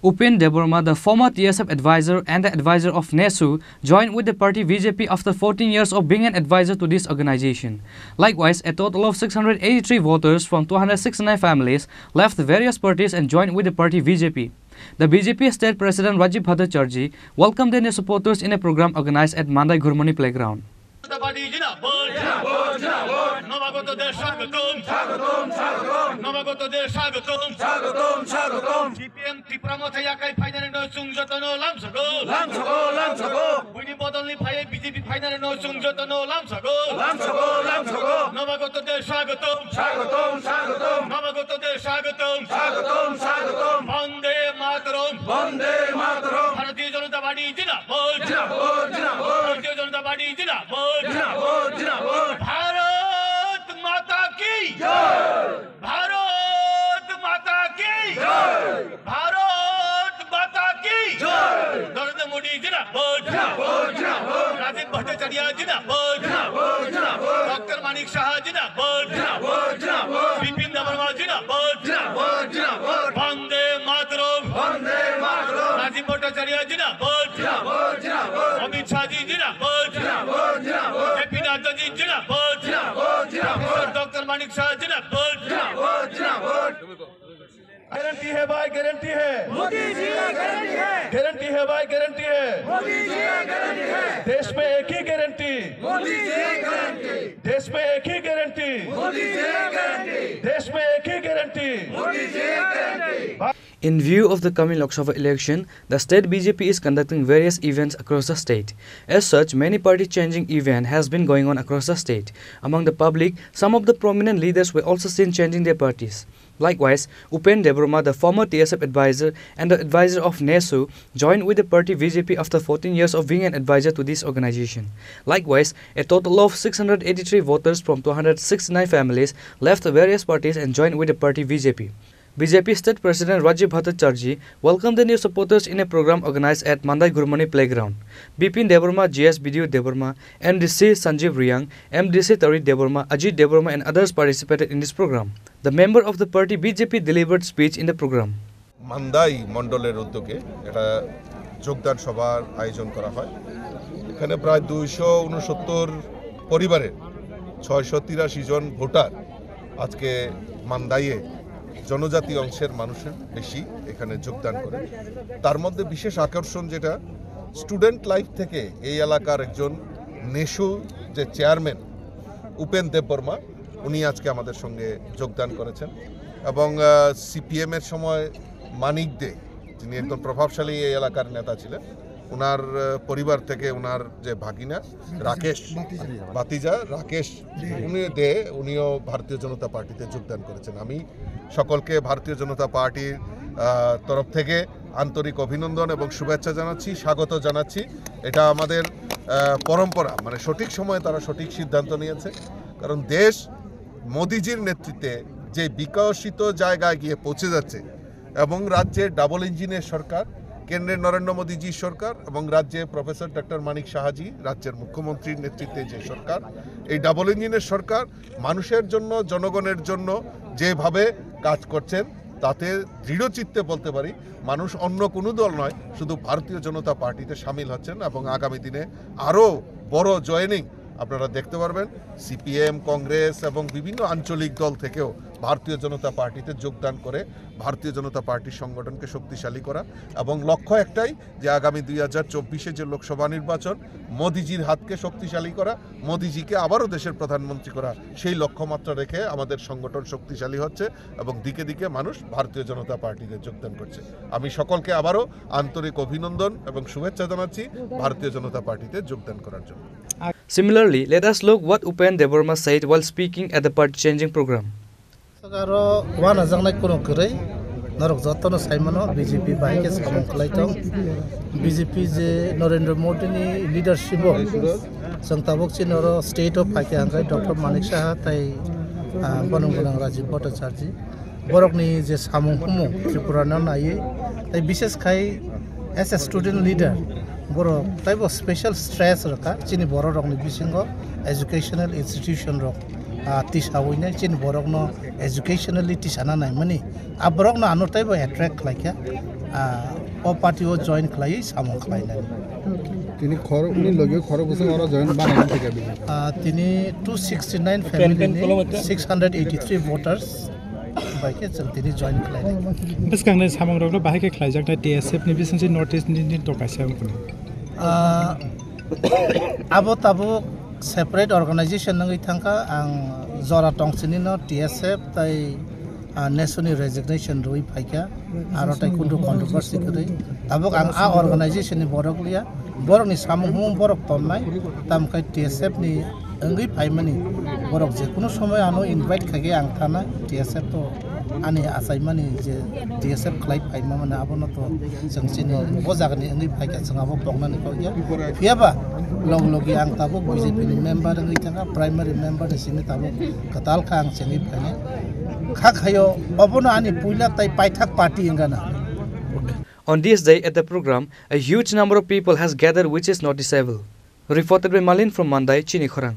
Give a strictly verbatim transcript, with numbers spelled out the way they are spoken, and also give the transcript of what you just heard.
Upen Debbarma, the former T S F advisor and the advisor of nesu, joined with the party B J P after fourteen years of being an advisor to this organization. Likewise, a total of six hundred eighty-three voters from two hundred sixty-nine families left various parties and joined with the party B J P. The B J P state president Rajiv Bhattacharjee welcomed the new supporters in a program organized at Mandai Ghurmani Playground. Party জিন্দাবাদ। জিন্দাবাদ, জিন্দাবাদ। নবাগতদের স্বাগতম। স্বাগতম, স্বাগতম। নবাগতদের স্বাগতম। স্বাগতম, স্বাগতম। সিপিএম ত্রিপুরা মথে আকাই ফাইনালে নয় চুং যতন লামসাগো। লামসাগো, লামসাগো। বুইনি বদলনি ফাইয়ে বিজেপি ফাইনালে নয় চুং যতন লামসাগো। লামসাগো, লামসাগো। নবাগতদের স্বাগতম। স্বাগতম, স্বাগতম। নবাগতদের স্বাগতম। স্বাগতম, স্বাগতম। বন্দে মাতরম। বন্দে মাতরম। ভারতীয় জনতা পার্টি জিন্দাবাদ। জিন্দাবাদ, জিন্দাবাদ। ভারতীয় জনতা পার্টি জিন্দাবাদ। জিন্দাবাদ, জিন্দাবাদ। ভারত মাতা কি জয়। ভারত মাতা কি জয়। ভারত মাতা কি জয়। নরেন্দ্র মোদী জিন্দাবাদ। জিন্দাবাদ, জিন্দাবাদ। রাজীব ভট্টাচার্য জিন্দাবাদ। জিন্দাবাদ, জিন্দাবাদ। ডক্টর মানিক সাহা জিন্দাবাদ। জিন্দাবাদ, জিন্দাবাদ। বিপিন দেববর্মা জিন্দাবাদ। জিন্দাবাদ, জিন্দাবাদ। বন্দে মাতরম। বন্দে মাতরম। রাজীব ভট্টাচার্য জিন্দাবাদ। জিন্দাবাদ, জিন্দাবাদ। অমিত শাহজি জিন্দাবাদ। জিন্দাবাদ, জিন্দাবাদ। জেপি নাড্ডাজি জিন্দাবাদ। জিন্দাবাদ, জিন্দাবাদ। প্রফেসর ডক্টর মানিক সাহা জিন্দাবাদ। জিন্দাবাদ, জিন্দাবাদ। गारंटी है भाई, गारंटी है। मोदी जी का गारंटी है। गारंटी है भाई, गारंटी है। मोदी जी का गारंटी है। देश में एक ही गारंटी। मोदी जी की गारंटी। देश में एक ही गारंटी। मोदी जी की गारंटी। देश में एक ही गारंटी। मोदी जी की guarantee. In view of the coming Lok Sabha election, the state B J P is conducting various events across the state. As such, many party changing event has been going on across the state. Among the public, some of the prominent leaders were also seen changing their parties. Likewise, Upen Debbarma, the former T S F advisor and the advisor of nesu, joined with the party B J P after fourteen years of being an advisor to this organization. Likewise, a total of six hundred eighty-three voters from two hundred sixty-nine families left the various parties and joined with the party B J P. B J P state president Rajiv Bhattacharjee welcomed the new supporters in a program organized at Mandai Ghurmani Playground. Bipin Debbarma, G S Bidyu Debbarma, M D C Sanjeev Reang, M D C Tarit Debbarma, Ajit Debbarma and others participated in this program. The member of the party B J P delivered speech in the program. Mandai মণ্ডলের উদ্যোগে একটা যোগদান সভার আয়োজন করা হয়। এখানে প্রায় দুইশো ঊনসত্তর পরিবারের ছয়শো তিরাশি জন ভোটার আজকে মান্দাইয়ে জনজাতি অংশের মানুষের বেশি এখানে যোগদান করে। তার মধ্যে বিশেষ আকর্ষণ যেটা, স্টুডেন্ট লাইফ থেকে এই এলাকার একজন নেশু যে চেয়ারম্যান উপেন দেববর্মা, উনি আজকে আমাদের সঙ্গে যোগদান করেছেন। এবং সিপিএম এর সময় মানিক দে, যিনি একজন প্রভাবশালী এই এলাকার নেতা ছিলেন, ওনার আহ, পরিবার থেকে ওনার যে ভাগিনা রাকেশ, ভাতিজা রাকেশ, উনি দে, উনিও ভারতীয় জনতা পার্টিতে যোগদান করেছেন। আমি সকলকে ভারতীয় জনতা পার্টির আহ, তরফ থেকে আন্তরিক অভিনন্দন এবং শুভেচ্ছা জানাচ্ছি, স্বাগত জানাচ্ছি। এটা আমাদের আহ, পরম্পরা, মানে সঠিক সময়ে তারা সঠিক সিদ্ধান্ত নিয়েছে। কারণ দেশ মোদিজির নেতৃত্বে যে বিকশিত জায়গায় গিয়ে পৌঁছে যাচ্ছে এবং রাজ্যে ডাবল ইঞ্জিনের সরকার, কেন্দ্রে নরেন্দ্র মোদীজির সরকার এবং রাজ্যে প্রফেসর ডক্টর মানিক সাহাজি রাজ্যের মুখ্যমন্ত্রীর নেতৃত্বে যে সরকার, এই ডাবল ইঞ্জিনের সরকার মানুষের জন্য, জনগণের জন্য যেভাবে কাজ করছেন, তাতে দৃঢ় চিত্তে বলতে পারি, মানুষ অন্য কোনো দল নয়, শুধু ভারতীয় জনতা পার্টিতে সামিল হচ্ছেন এবং আগামী দিনে আরও বড় জয়েনিং আপনারা দেখতে পারবেন। সিপিএম, কংগ্রেস এবং বিভিন্ন আঞ্চলিক দল থেকেও ভারতীয় জনতা পার্টিতে যোগদান করে ভারতীয় জনতা পার্টির সংগঠনকে শক্তিশালী করা এবং লক্ষ্য একটাই যে আগামী দুই হাজার চব্বিশে যে লোকসভা নির্বাচন, মোদিজির হাতকে শক্তিশালী করা, মোদিজিকে আবারও দেশের প্রধানমন্ত্রী করা, সেই লক্ষ্যমাত্রা রেখে আমাদের সংগঠন শক্তিশালী হচ্ছে এবং দিকে দিকে মানুষ ভারতীয় জনতা পার্টিতে যোগদান করছে। আমি সকলকে আবারও আন্তরিক অভিনন্দন এবং শুভেচ্ছা জানাচ্ছি ভারতীয় জনতা পার্টিতে যোগদান করার জন্য। Similarly, let us look what Upen Debbarma said while speaking at the party changing program. Aro wanajaknai kuno kwrwi, norok jotono saimano B J P bai khe samung khlai tong. B J P je Narendra Modi ni leadership o chwng tabuk chini oro state o phaikha hwnkhe Doctor Manik Saha tei, ah, bono gwnang Rajiv Bhattacharjee. Borokni je samung humung Tripura no naiwi, tei bishes khai as a student leader, borok taibo special stress rwkha chini borok rokni bisingo educational institution rok, ah, tisawi nai chini borokno educationally tisana naimani. Ah, borokno ano taibo attract khlaikha. Ah, o party o join khlaiwi samung khlainani. Tini khoroknwi logi khorok bwswk oro join banai wngkha B J P. Ah, tini two sixty nine family ni six hundred eighty three voters bai khe chwng tini join khlainai. Bwskangni samungrokno bahai khe khlaijaknai T S F ni bisingtwi North East ni, ni to kaisa wngkha. Ah, abo tabuk separate organization wngwi thangkha, ang jora tongsinino T S F tai, ah, Nation ni resignation rwi phaikha, aro tai kundu controversy kwrwi. Tabuk ang a organization ni borok liya, borokni samung humung borok tonnai, tamkhe T S F ni wngwi phaimani borok je kunu somoy ano invite khaikhe ang thana T S F to ani achaimani je T S F khlai phaima mane abono to chwng chini bo jagani wngwi phaikha chwng abo poknani kokya. Phiyaba log logi ang tabuk B J P ni member wngwi thangkha, primary member ni simi tabuk kwtal kha ang chengwi phainai. Kha khayo obono ani puila tai paithak party wngana. On this day at the program, a huge number of people has gathered which is noticeable. Reported by Malin from Mandai, Chini Khorang.